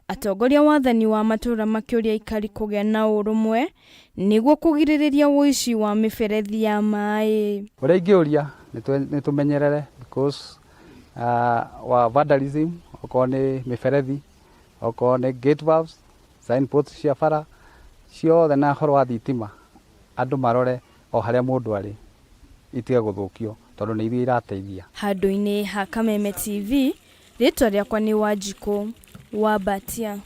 atongoria wathani wa matũũra makĩũria aikari kũgĩa na ũrũmwe nĩguo kũgirĩrĩria ũici wa mĩberethi ya maĩ. Ũrĩa ingĩũria nĩ tũmenyerere because wa vandalism, okorwo nĩ mĩberethi, okorwo nĩ gate valves, signposts cia bara. Ciothe na ũhoro wa thitima andũ marore o harĩa mũndũ arĩ itige gũthũkio tondũ nĩ ithuĩ irateithia. Handũ-inĩ ha Kameme TV, rĩtwa rĩakwa nĩ Wanjikũ wa Mbatia.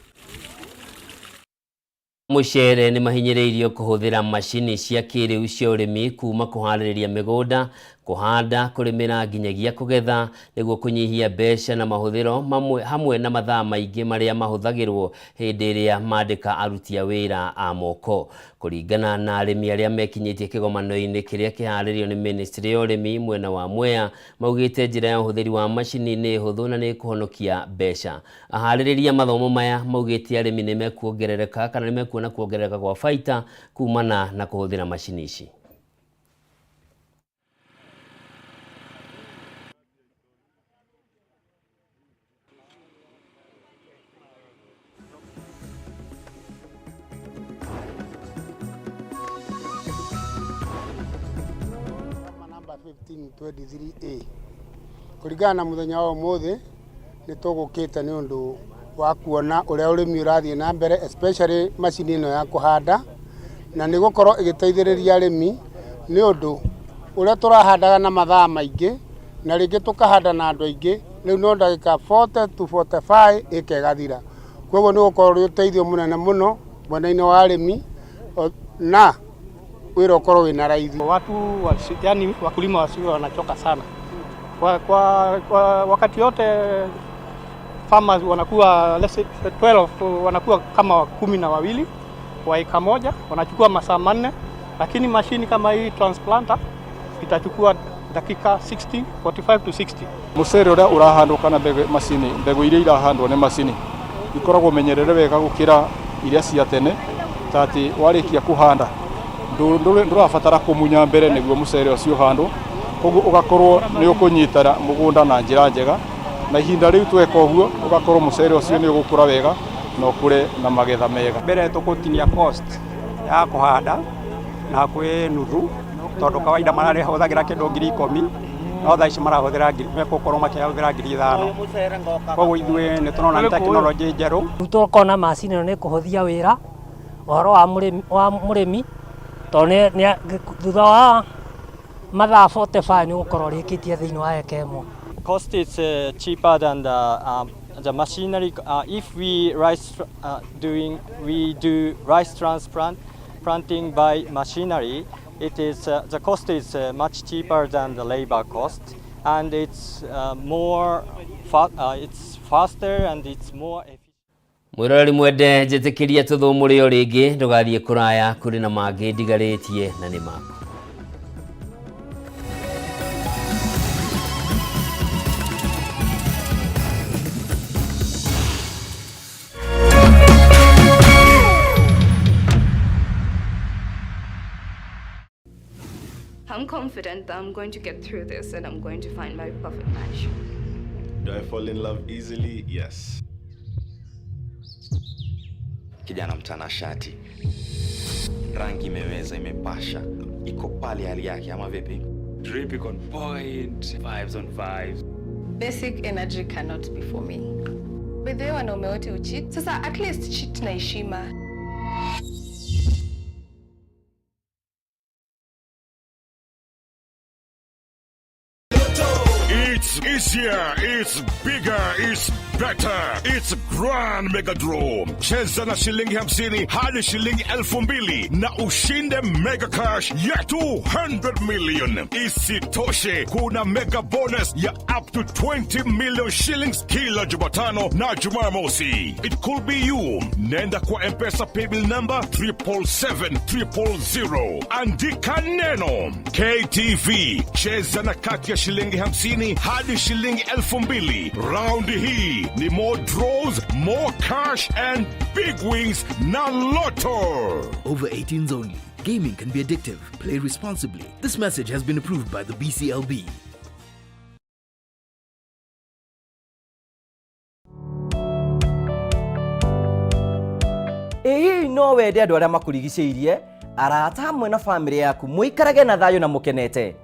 Mũcere nĩ mahinyĩrĩirio kũhũthĩra macini cia kĩrĩu cia ũrĩmi kuma kũharĩrĩria mĩgũnda, kũhanda, kũrĩmĩra nginyagia kũgetha nĩguo kũnyihia mbeca na mahũthĩro mamwe hamwe na mathaa maingĩ marĩa mahũthagĩrwo hĩndĩ ĩrĩa mandĩka aruti a wĩra a moko. Kũringana na arĩmi arĩa mekinyĩtie kĩgomano-inĩ kĩrĩa kĩharĩrĩirio nĩ ministry ya ũrĩmi mwena wa Mwea, maugĩte njĩra ya ũhũthĩri wa macini nĩ hũthũ na nĩ ĩkũhonokia mbeca. Aharĩrĩria mathomo maya maugĩte arĩmi nĩ mekuongerereka kana nĩ mekuona kuongerereka gwa baita kumana na kũhũthĩra macini ici. Namba 1523A kũringana na mũthenya wa ũmũthĩ nĩ tũgũkĩte nĩ ũndũ wa kuona ũrĩa ũrĩmi ũrathiĩ na mbere especially macini ĩno ya kũhanda na nĩ gũkorwo ĩgĩteithĩrĩria arĩmi nĩ ũndũ ũrĩa tũrahandaga na mathaa maingĩ na rĩngĩ tũkahanda na andũ aingĩ rĩu no ndagĩka 40 to 45 ĩka ĩgathira koguo nĩ gũkorwo ũrĩ ũteithio mũnene mũno mwena-inĩ wa arĩmi na wĩra ũkorwo wĩna raithi. Watu yani wakulima wasiwe wanachoka sana kwa wakati yote farmers wanakuwa let's say 12 wanakuwa kama 12 kwa eka moja, wanachukua masaa 4, lakini mashini kama hii transplanter itachukua dakika 60, 45 to 60. Mucere uria urahandwo kana mbegu macini, mbegu iria irahandwo nĩ macini ikoragwo menyerere wega gũkĩra iria cia tene, ta atĩ warĩkia kũhanda ndũrabatara kũmunya mbere nĩguo mũcere ũcio ũhandwo, koguo ũgakorwo nĩ ũkũnyitana mũgũnda na njĩra njega, na ihinda rĩu tweka ũguo ũgakorwo mũcere ũcio nĩ ũgũkũra wega na ũkũre na magetha mega. Mbere tũgũtinia cost ya kũhanda na hakuhĩ nuthu, tondũ kawaida marahũthagĩra kĩndũ 10,000, no thaa ici marahũthĩra ngiri, megũkorwo makĩhũthĩra 5,000. Koguo ithuĩ nĩ tũrona nĩ tekinoronjĩ njerũ. Rĩu tũkona macini ĩno nĩ ĩkũhũthia wĩra ũhoro wa mũrĩmi, tondũ thutha wa mathaa 45 nĩ ũgũkorwo ũrĩkĩtie thĩinĩ wa eka ĩmwe. Cost is cheaper than the machinery. If we rice, doing, we do rice transplant planting by machinery, it is the cost is much cheaper than the labor cost, and it's more it's faster and it's more efficient. Mwĩroreri mwende njĩtĩkĩria tũthũmũre o rĩngĩ ndũgathiĩ kũraya kũrĩ na mangĩ ndigarĩtie na nĩ maku. I'm confident that I'm going to get through this and I'm going to find my perfect match. Do I fall in love easily? Yes. Kijana mtanashati, rangi imeweza, imepasha, iko pale hali yake, ama vipi? Drip iko on point, vibes on vibes. Basic energy cannot be for me. By the way, wanaume wote ucheat. Sasa at least cheat na heshima. It's easier, it's bigger, it's better. It's Grand Mega Draw. Cheza na shilingi 50 hadi shilingi 2,000 na ushinde mega cash ya 200 million. Isitoshe, kuna mega bonus ya up to 20 million shillings kila Jumatano na Jumamosi. It could be you. Nenda kwa M-Pesa paybill number 777 000. Andika neno KTV. Cheza na kati ya shilingi 50 hadi shilingi 2,000. Raundi hii ni more draws, more cash and big wins na Lotto. Over 18s only. Gaming can be addictive. Play responsibly. This message has been approved by the BCLB. Ĩ hihi no wende andũ arĩa makũrigicĩirie, arata hamwe na bamĩrĩ yaku mũikarage na thayũ na mũkenete?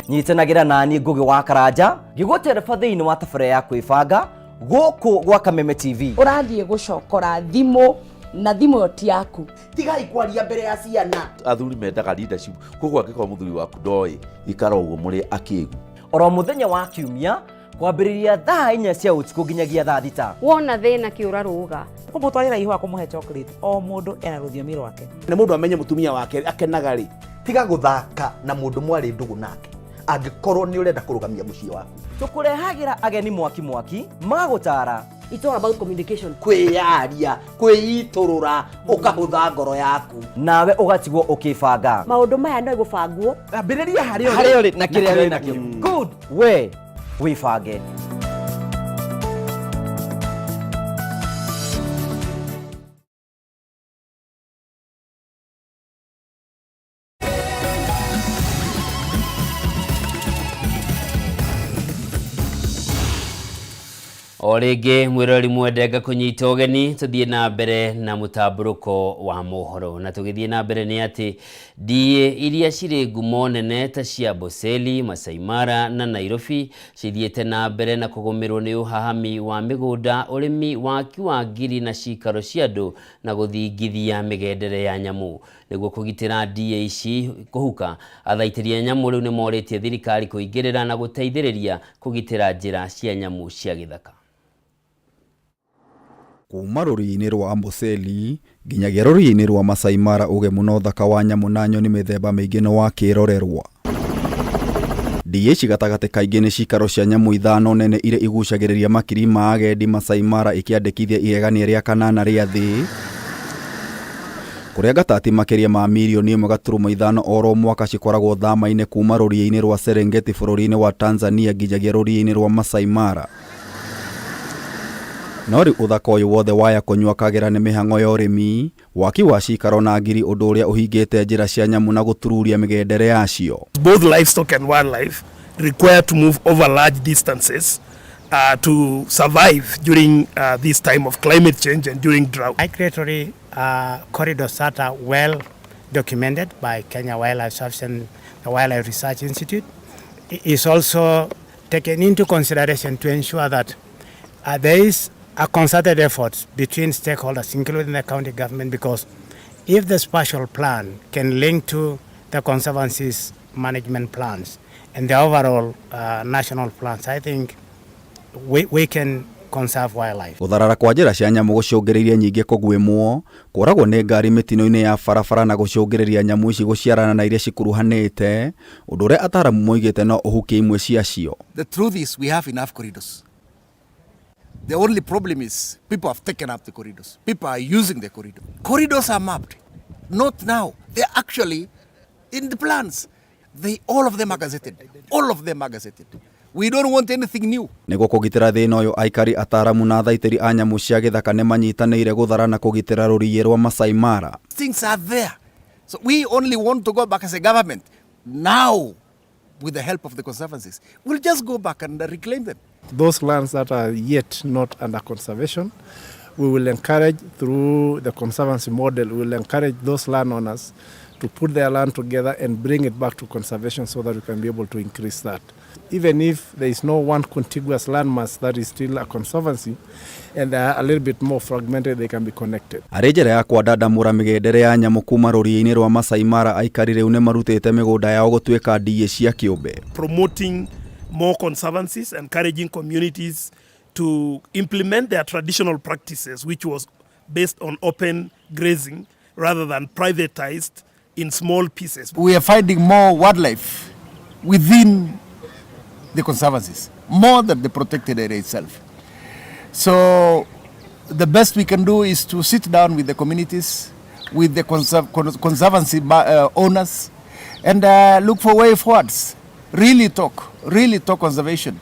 Nyitanagĩra naniĩ Ngũgĩ wa Karanja ngĩgũtereba thĩinĩ wa tabarĩra ya kwĩbanga. Gũkũ gwa Kameme TV. Ũrathiĩ gũcokora thimũ na thimũ ĩyo ti yaku. Tigai kwaria mbere ya ciana. Athuri mendaga leadership, koguo angĩkorwo mũthuri waku ndoĩ, ikara ũguo mũrĩ akĩgu. Oro mũthenya wa kiumia kwambĩrĩria thaa 4 cia ũtukũ nginyagia thaa 6. Wona thĩna kĩũra rũga. Kũmũtwarĩra ihũa, kũmũhe chocolate, o mũndũ ena rũthiomi rwake. Nĩ mũndũ amenye mũtumia wake akenaga rĩ. Tiga gũthaka na mũndũ mwarĩ ndũgũ nake angĩkorwo nĩ ũrenda kũrũgamia mũciĩ waku. Tũkũrehagĩra ageni mwaki mwaki magũtara. It's all about communication. Kwĩyaria, kwĩitũrũra, ũkahũtha ngoro yaku. Nawe ũgatigwo ũkĩbanga. Maũndũ maya no gũbangwo. Ambĩrĩria harĩa ũrĩ. Harĩa ũrĩ na kĩrĩa wĩ nakĩo. Good. We wĩbange. O rĩngĩ mwĩrori mwende ngakũnyita ũgeni, tũthiĩ na mbere na mũtambũrũko wa mohoro, na tũgĩthiĩ na mbere nĩ atĩ ndiĩ iria cirĩ ngumo nene ta cia Amboseli, Masai Mara na Nairobi cithiĩte na mbere na kũgũmĩrwo nĩ ũhahami wa mĩgũnda, ũrĩmi, waki wa ngiri na cikaro cia andũ na gũthingithia mĩgendere ya nyamũ. Nĩguo kũgitĩra ndiĩ ici kũhuka, athaitĩri a nyamũ rĩu nĩ morĩtie thirikari kũingĩrĩra na gũteithĩrĩria kũgitĩra njĩra cia nyamũ cia gĩthaka. Kuma rũriĩ-inĩ rwa Amboseli nginyagia rũriĩ-inĩ rwa Masai Mara, ũgemu na ũthaka wa nyamũ na nyoni mĩthemba mĩingĩ nĩ wa kĩrorerwa. Ndiĩ ici gatagatĩ kaingĩ nĩ cikaro cia nyamũ 5 nene iria igucagĩrĩria makiri ma agendi, Masai Mara ĩkĩandĩkithia igegania rĩa kanana rĩa thĩ, kũrĩa ngatati makĩria ma mirioni 1.5 oro mwaka cikoragwo thama-inĩ kuma rũriĩ-inĩ rwa Serengeti bũrũri-inĩ wa Tanzania nginyagia rũriĩ-inĩ rwa Masai Mara. No rĩu ũthaka ũyũ wothe waya kũnyua kagera nĩ mĩhang'o ya ũrĩmi, waki wa cikaro na ngiri, ũndũ ũrĩa ũhingĩte njĩra cia nyamũ na gũtururia mĩgendere yacio. Both livestock and wildlife require to move over large distances to survive during this time of climate change and during drought. Migratory corridors that are well documented by Kenya Wildlife Service and the Wildlife Research Institute is also taken into consideration to ensure that there is a concerted effort between stakeholders, including the county government, because if the spatial plan can link to the conservancy's management plans and the overall national plans, I think we can conserve wildlife. Gũtharara kwa njĩra cia nyamũ gũcũngĩrĩirie nyingĩ kũguĩmwo, kũragwo nĩ ngari mĩtino-inĩ ya barabara na gũcũngĩrĩria nyamũ ici gũciarana na iria cikuruhanĩte, ũndũ ũrĩa ataramu moigĩte no ũhukie imwe ciacio. The truth is we have enough corridors. The only problem is people have taken up the corridors. People are using the corridor. Corridors are mapped. Not now. They're actually in the plans. All of them are gazetted. All of them are gazetted. We don't want anything new. Nĩguo kũgitĩra thĩna ũyũ, aikari, ataramu na athaitĩri a nyamũ cia gĩthaka nĩ manyitanĩire gũthara na kũgitĩra rũriĩ rwa Masai Mara. Things are there. So we only want to go back as a government. Now, with the help of the conservancies, we'll just go back and reclaim them. Those lands that are yet not under conservation, we will encourage through the conservancy model, we will encourage those landowners to put their land together and bring it back to conservation so that we can be able to increase that. Even if there is no one contiguous landmass that is still a conservancy and they are a little bit more fragmented, they can be connected. Arĩ njĩra ya kwandandamũra mĩgendere ya nyamũ kuma rũriĩ-inĩ rwa Masai Mara, aikari rĩu nĩ marutĩte mĩgũnda yao gũtuĩka ndiĩ cia kĩũmbe. Promoting more conservancies, encouraging communities to implement their traditional practices, which was based on open grazing rather than privatized in small pieces. We are finding more wildlife within the conservancies, more than the protected area itself. So the best we can do is to sit down with the communities, with the conservancy owners, and look for way forwards. Really talk conservation.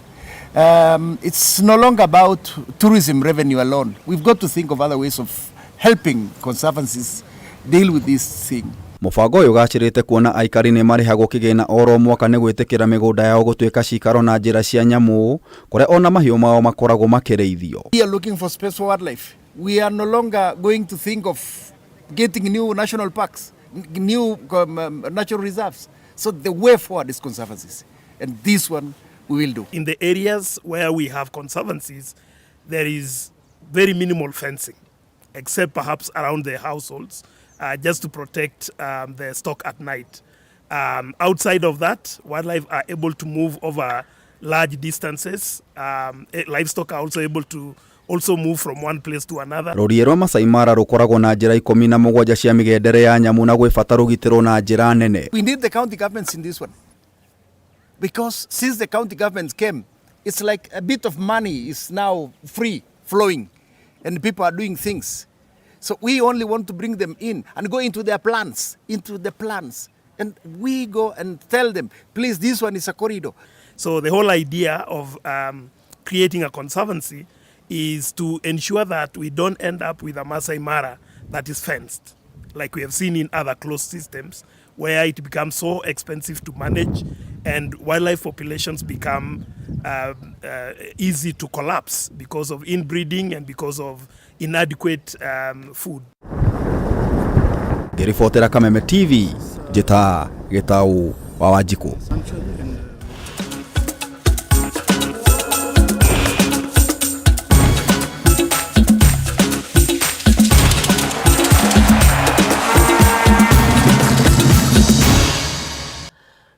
It's no longer about tourism revenue alone. We've got to think of other ways of helping conservancies deal with this thing. Mũbango ũyũ ũgacĩrĩte kuona aikari nĩ marĩhagwo kĩgĩna oro mwaka nĩ gwĩtĩkĩra mĩgũnda yao gũtuĩka cikaro na njĩra cia nyamũ, kũrĩa ona mahiũ mao makoragwo makĩrĩithio. We are looking for space for wildlife. We are no longer going to think of getting new national parks, new natural reserves. So the way forward is conservancies, and this one we will do. In the areas where we have conservancies, There is very minimal fencing, except perhaps around the households, just to protect the stock at night. Outside of that, wildlife are able to move over large distances. Livestock are also able to also move from one place to another. Rũriĩ rwa Masai Mara rũkoragwo na njĩra 17 cia mĩgendere ya nyamũ na gwĩ bata rũgitĩrwo na njĩra nene. We need the county governments in this one. Because since the county governments came, it's like a bit of money is now free flowing and people are doing things. So we only want to bring them in and go into their plans, into the plans. And we go and tell them, please, this one is a corridor. So the whole idea of creating a conservancy is to ensure that we don't end up with a Masai Mara that is fenced, like we have seen in other closed systems, where it becomes so expensive to manage and wildlife populations become easy to collapse because of inbreeding and because of inadequate food. Ngĩribotera Kameme TV, njĩta Gĩtaũ wa Wanjikũ.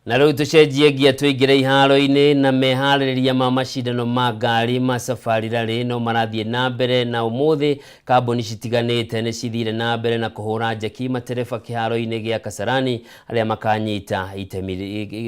Na rĩu tũcenjie ngia tũingĩre iharo-inĩ na meharĩrĩria ma macindano ma ngari ma Safari Rally no marathiĩ na mbere na ũmũthĩ kambuni citiganĩte nĩ cithire na mbere na kũhũra njeki matereba kĩharo-inĩ gĩa Kasarani arĩa makanyita itemi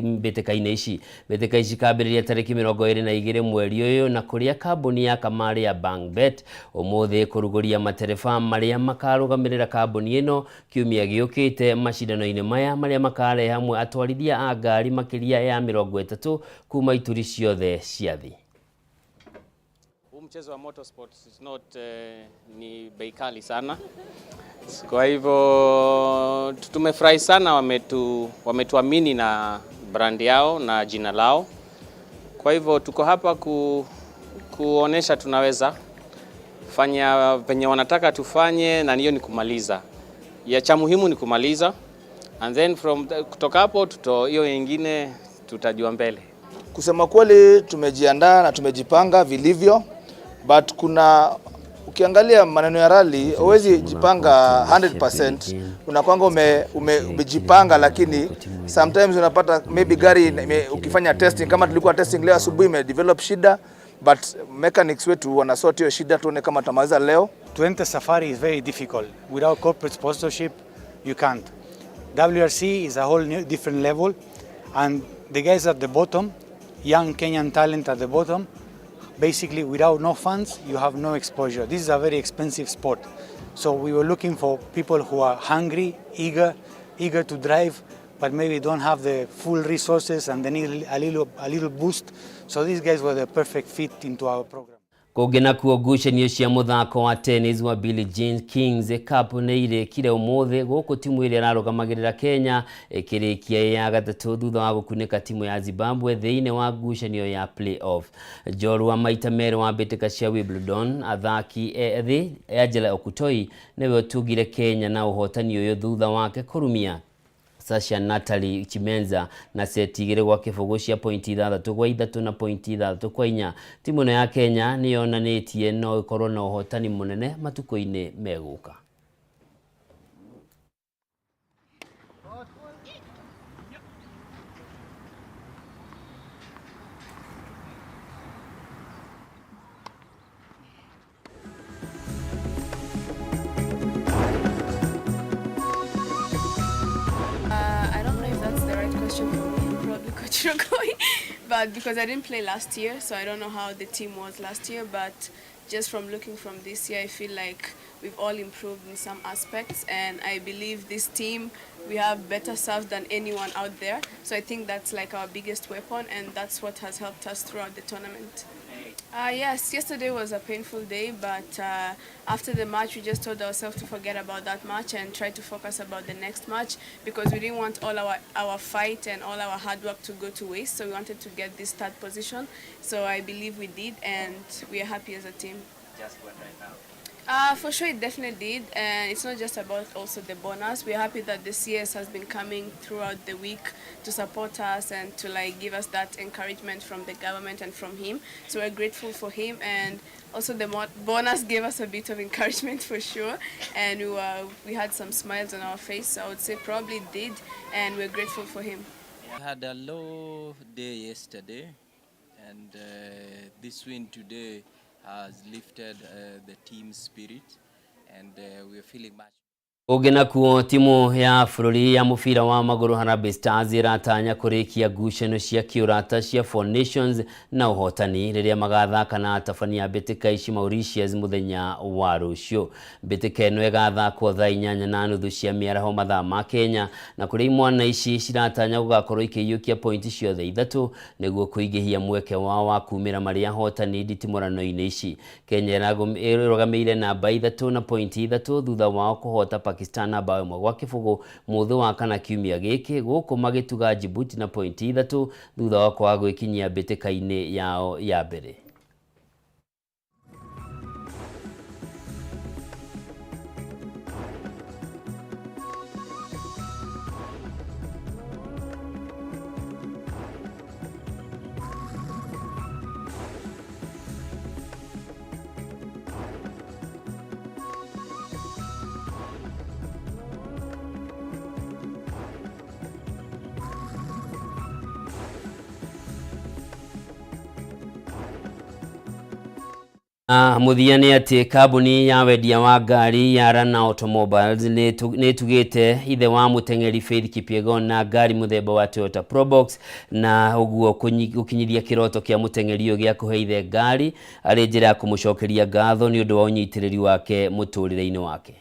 mbĩtĩka-inĩ ici. Mbĩtĩka ici ikambĩrĩria tarĩki 22 mweri ũyũ na kũrĩa kambuni ya kamarĩ ya Bangbet ũmũthĩ kũrugũria matereba marĩa makarũgamĩrĩra kambuni ĩno kiumia gĩũkĩte macindano-inĩ maya marĩa makarehe hamwe atwarithia a ngari makĩria ya 30 kuma ituri ciothe cia thĩ. Huu mchezo wa motorsport is not ni bei kali sana. Kwa hivyo tumefurahi sana, wametuamini na brand yao na jina lao. Kwa hivyo tuko hapa kuonesha tunaweza fanya venye wanataka tufanye, na hiyo ni kumaliza. Ya cha muhimu ni kumaliza, and then from kutoka hapo hiyo nyingine tutajua mbele. Kusema kweli tumejiandaa na tumejipanga vilivyo, but kuna ukiangalia maneno ya rally huwezi jipanga 100%, unakwanga umejipanga, lakini sometimes unapata maybe gari ukifanya testing, kama tulikuwa testing leo asubuhi imedevelop shida, but mechanics wetu wanasort hiyo shida, tuone kama tutamaliza leo. To enter Safari is very difficult. Without corporate sponsorship you can't. WRC is a whole new different level, and the guys at the bottom, young Kenyan talent at the bottom, basically without no funds, you have no exposure. This is a very expensive sport. So we were looking for people who are hungry, eager to drive, but maybe don't have the full resources and they need a little boost. So these guys were the perfect fit into our program. Kũngĩ nakuo ngucanio cia mũthako wa tennis wa Billie Jean Kings Cup nĩ irĩkire ũmũthĩ gũkũ timu ĩrĩa ĩrarũgamagĩrĩra Kenya ĩkĩrĩkia ya gatatũ thutha wa gũkunĩka timu ya Zimbabwe thĩinĩ wa ngucanio ya play-off. Njorua maita merĩ wa mbĩtĩka cia Wimbledon athaki ethĩ Angela Okutoi nĩwe ũtungire Kenya na ũhotani ũyũ thutha wake kũrumia Sasha Natalie Chimenza na seti 2-0 cia pointi 6-3 na pointi 6-4. Timu ĩno ya Kenya nĩ yonanĩtie no ĩkorwo na ũhotani mũnene matukũ-inĩ megũka. But because I didn't play last year, so I don't know how the team was last year, but just from looking from this year, I feel like we've all improved in some aspects, and I believe this team, we have better serves than anyone out there. So I think that's like our biggest weapon, and that's what has helped us throughout the tournament. Yes, yesterday was a painful day, but after the match we just told ourselves to forget about that match and try to focus about the next match, because we didn't want all our fight and all our hard work to go to waste, so we wanted to get this third position. So I believe we did, and we are happy as a team. Just what right now? For sure, it definitely did, and it's not just about also the bonus. We're happy that the CS has been coming throughout the week to support us and to like give us that encouragement from the government and from him. So we're grateful for him, and also the bonus gave us a bit of encouragement for sure, and we had some smiles on our face. So I would say probably it did, and we're grateful for him. I had a low day yesterday, and this win today has lifted the team spirit, and we are feeling much. Ũngĩ nakuo timu ya bũrũri ya mũbira wa magũrũ Harambee Stars ĩratanya kũrĩkia ngucanio cia kĩũrata cia Four Nations na ũhotani rĩrĩa magathaka na atabania a mbĩtĩka ici Mauritius mũthenya wa rũciũ. Mbĩtĩka ĩno ĩgathakwo thaa 8:30 cia mĩaraho mathaa ma Kenya, na kũrĩa imwana ici ciratanya gũgakorwo ikĩiyũkia pointi ciothe ithatũ nĩguo kũingĩhia mweke wao wa kumĩra marĩ ahotani nditimũrano-inĩ ici. Kenya ĩrũgamĩire namba 3 na pointi 3 thutha wao kũhota Pakistan na bao 1-0 mũthĩ wa kana kiumia gĩkĩ, gũkũ magĩtuga Djibouti na pointi 3 thutha wa kwaga gwĩkinyia mbĩtĩka-inĩ yao ya mbere. Mũthia nĩ atĩ kambuni ya wendia wa ngari ya Rana Automobiles nĩ ĩtugĩte ithe wa mũteng'eri Faith Kipyegon na ngari mũthemba wa Toyota Probox, na ũguo gũkinyithia kĩroto kĩa mũteng'eri ũyũ gĩa kũhe ithe ngari arĩ njĩra ya kũmũcokeria ngatho nĩ ũndũ wa ũnyitĩrĩri wake mũtũrĩre-inĩ wake.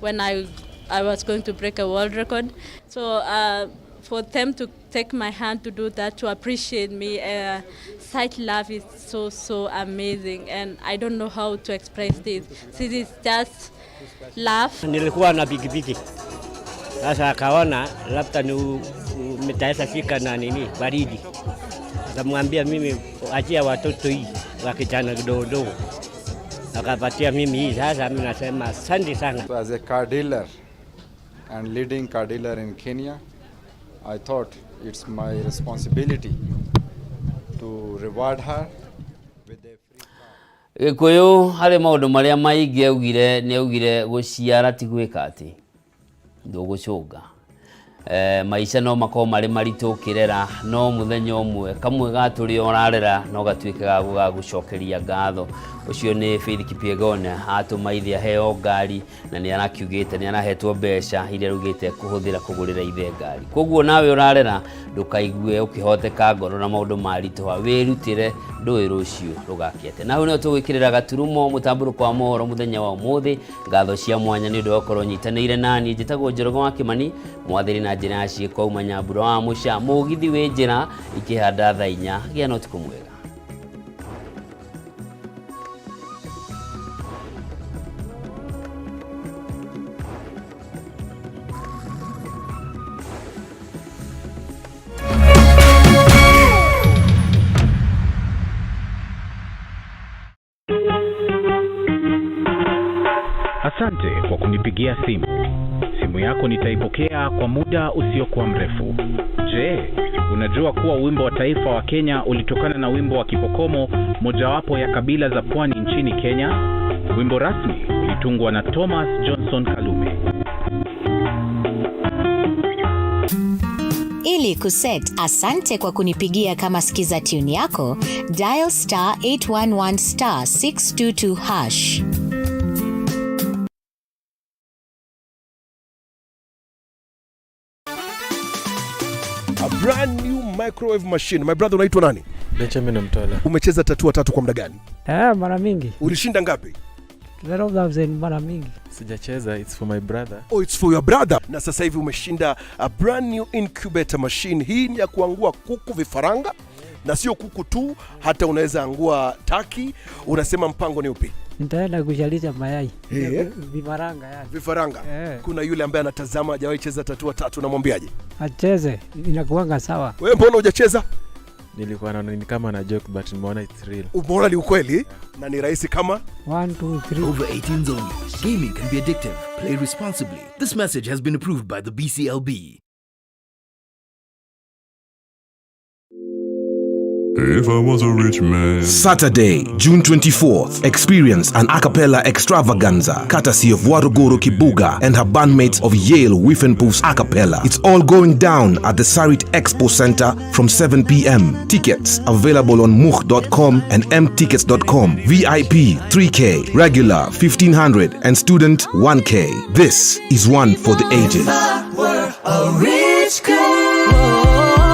When I was going to break a world record. So for them to take my hand to do that, to appreciate me, such love is so, so amazing, and I don't know how to express this. This is just love. Nilikuwa na pikipiki. Sasa akaona labda ni mtaweza fika na nini baridi. Akamwambia mimi achia watoto hii wa kijana kidogo. Akapatia mimi hii. Sasa mimi nasema asante sana. So as a car dealer and leading car dealer in Kenya, I thought it's my responsibility to reward her with a free car. Gĩkũyũ harĩ maũndũ marĩa maingĩ augire nĩ augire gũciara ti gwĩka atĩ ndũgũcũnga. Maica no makorwo marĩ maritũ ũkĩrera, no mũthenya ũmwe kamwe ga tũrĩa ũrarera no gatuĩke ga gũgagũcokeria ngatho. Ũcio nĩ Faith Kipyegon atũma ithe aheo ngari, na nĩ arakiugĩte nĩ arahetwo mbeca iria araugĩte kũhũthĩra kũgũrĩra ithe ngari. Koguo nawe ũrarera ndũkaigue ũkĩhoteka ngoro na maũndũ maritũha, wĩrutĩre ndũĩ rũciũ rũgakĩte. Na hau nĩho tũgwĩkĩrĩra gaturumo mũtambũrũko wa mohoro mũthenya wa ũmũthĩ. Ngatho cia mwanya nĩ ũndũ wa gũkorwo nyitanĩire nani. Njĩtagwo Njoroge wa Kĩmani, mwathĩri na njĩra ya ciĩko uma Nyambura wa Mũca, mũgithi wĩ njĩra ikĩhanda thaa 4. Gĩa na ũtukũ mwega. Asante kwa kunipigia simu. Simu yako nitaipokea kwa muda usiokuwa mrefu. Je, unajua kuwa wimbo wa taifa wa Kenya ulitokana na wimbo wa Kipokomo, mojawapo ya kabila za pwani nchini Kenya? Wimbo rasmi ulitungwa na Thomas Johnson Kalume. Ili kuset asante kwa kunipigia kama skiza tune yako, dial star 811 star 622 hash. A brand new microwave machine. My brother, unaitwa nani? Benjamin Mtola. Umecheza tatua tatu kwa muda gani? Mara mingi. Ulishinda ngapi? 12,000 mara mingi. Sijacheza, it's for my brother. Oh, it's for your brother. Na sasa hivi umeshinda a brand new incubator machine. Hii ni ya kuangua kuku vifaranga na sio kuku tu, hata unaweza angua taki. Unasema mpango ni upi? Nitaenda kuzalisha mayai. Eh. Vifaranga yani. Vifaranga. Kuna yule ambaye anatazama hajawahi cheza tatua tatu, unamwambiaje? Acheze, inakuanga sawa. Wewe mbona hujacheza? Nilikuwa naona ni kama na joke but nimeona it's real. Umeona ni ukweli na ni rahisi kama 1 2 3. Over 18s only. Gaming can be addictive. Play responsibly. This message has been approved by the BCLB. If I was a rich man. Saturday, June 24th, experience an a cappella extravaganza courtesy of Waruguru Kibuga and her bandmates of Yale Whiffenpoofs A Cappella. It's all going down at the Sarit Expo Center from 7 p.m. Tickets available on much.com and mtickets.com. VIP 3K, regular 1500 and student 1K. This is one for the ages. Were a rich girl.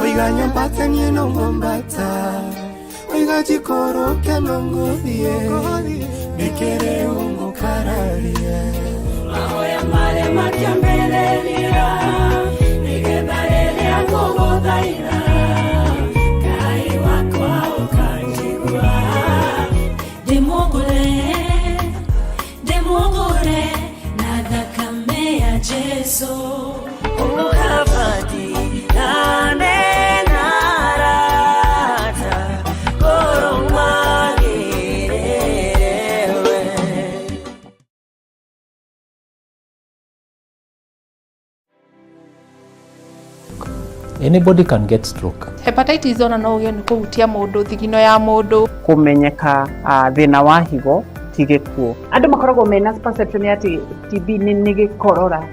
Oiganyambata nienongombata oigajikoroke nongothie nikere ungukararia Mahoya marĩa makĩambĩrĩria nĩgetha rĩrĩa ngũgũthaitha Ngai wakwa ũkanjigua ndĩmũgũre ndĩmũgũre na thakame ya Jesũ ũkabatirane na arata ngoro magĩrĩrewe. Anybody can get stroke. Hepatitis ona no ũgĩe nĩ kũhutia mũndũ thigino ya mũndũ. Kũmenyeka thĩna wa higo ti gĩkuũ. Andũ makoragwo mena perception ya atĩ TB nĩ gĩkorora.